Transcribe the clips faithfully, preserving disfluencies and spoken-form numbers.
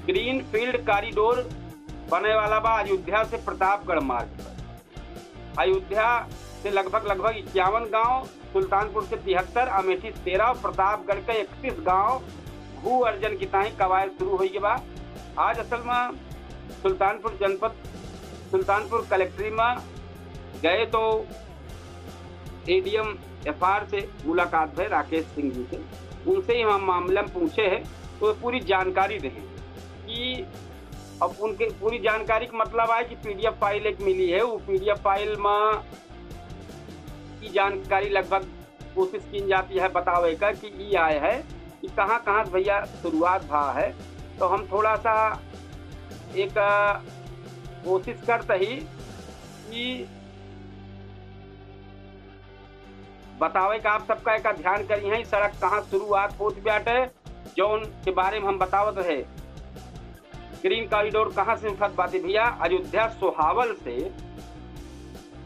ग्रीनफील्ड कॉरिडोर बने वाला बा अयोध्या से प्रतापगढ़ मार्ग पर। अयोध्या से लगभग, लगभग इक्यावन गांव, सुल्तानपुर से तिहत्तर, अमेठी से तेरह और प्रतापगढ़ के इकतीस गांव भू अर्जन की ताई कवायद शुरू होई बा। आज असल में सुल्तानपुर जनपद, सुल्तानपुर कलेक्ट्री में गए तो एडीएम एफआर से मुलाकात भई राकेश सिंह जी से, उनसे ही हम मामला में पूछे हैं तो पूरी जानकारी दें कि अब उनके पूरी जानकारी का मतलब आए कि पीडीएफ फाइल एक मिली है, वो पीडीएफ फाइल में की जानकारी लगभग कोशिश की जाती है बतावे का कि ई आए है कि कहाँ कहाँ से भैया शुरुआत भा है। तो हम थोड़ा सा एक, अ, कोशिश करते ही कि बतावे का आप सबका एक ध्यान करी है, सड़क कहाँ शुरुआत होत बाटे, जौन के बारे में हम बतावत रहे। ग्रीन कॉरिडोर कहाँ से उठत बाटे भैया? अयोध्या सोहावल से,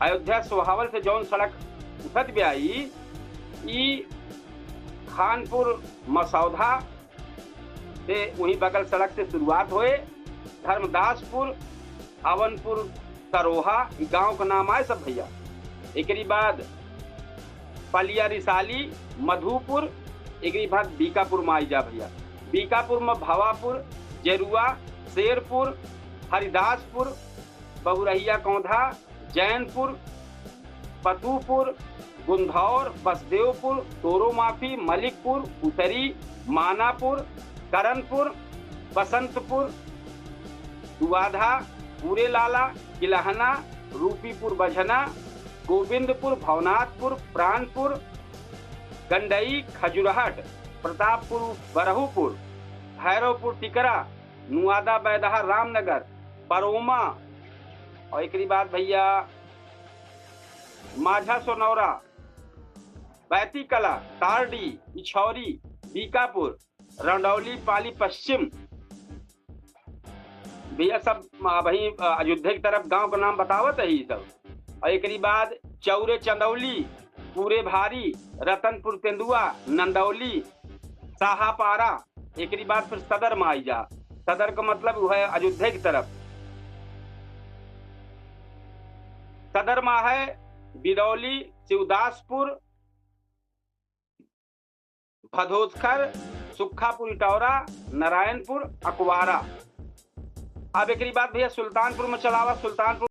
अयोध्या सोहावल से जौन सड़क उठत बाई, ई खानपुर मसौधा से वहीं बगल सड़क से शुरुआत होए, धर्मदासपुर, अवनपुर सरोहा, ई गांव का नाम आए सब भैया। एकरी बाद पलिया रिसाली, मधुपुर, एकरी बाद बीकापुर में आई जा भैया। बीकापुर में भवापुर, जेरुआ, शेरपुर, हरिदासपुर, बहुरहिया कौंधा, जैनपुर, पतुपुर, गुंधौर, बसदेवपुर, तोरोमाफी, मलिकपुर, उतरी, मानापुर, करनपुर, बसंतपुर, दुआधा, पूरेलाला, किलहना, रूपीपुर बझना, गोविंदपुर, भवनाथपुर, प्राणपुर, गंडई, खजुरहट, प्रतापपुर, बरहूपुर, भैरवपुर, टिकरा, नुआदा, बैदहा, रामनगर, परोमा, और एकरी बाद भैया माझा सोनौरा, बैती कला, तारडी, इछौरी, बीकापुर, रंडौली, पाली पश्चिम, भैया सब, आ, वहीं, आ, अयोध्या की तरफ गांव का नाम बतावत है ई सब। और एकरी बाद चौरे चंदौली, पूरे भारी, रतनपुर तेंदुआ, नंदौली, साहापारा, एकरी बाद फिर सदर में आई जा। सदर का मतलब वो है अयोध्या की तरफ। सदर में है बिरौली, शिवदासपुर, भदोदखर, सुक्खापुर इटौरा, नारायणपुर, अकवारा। अब एकरी बाद भैया सुल्तानपुर में चलावा। सुल्तानपुर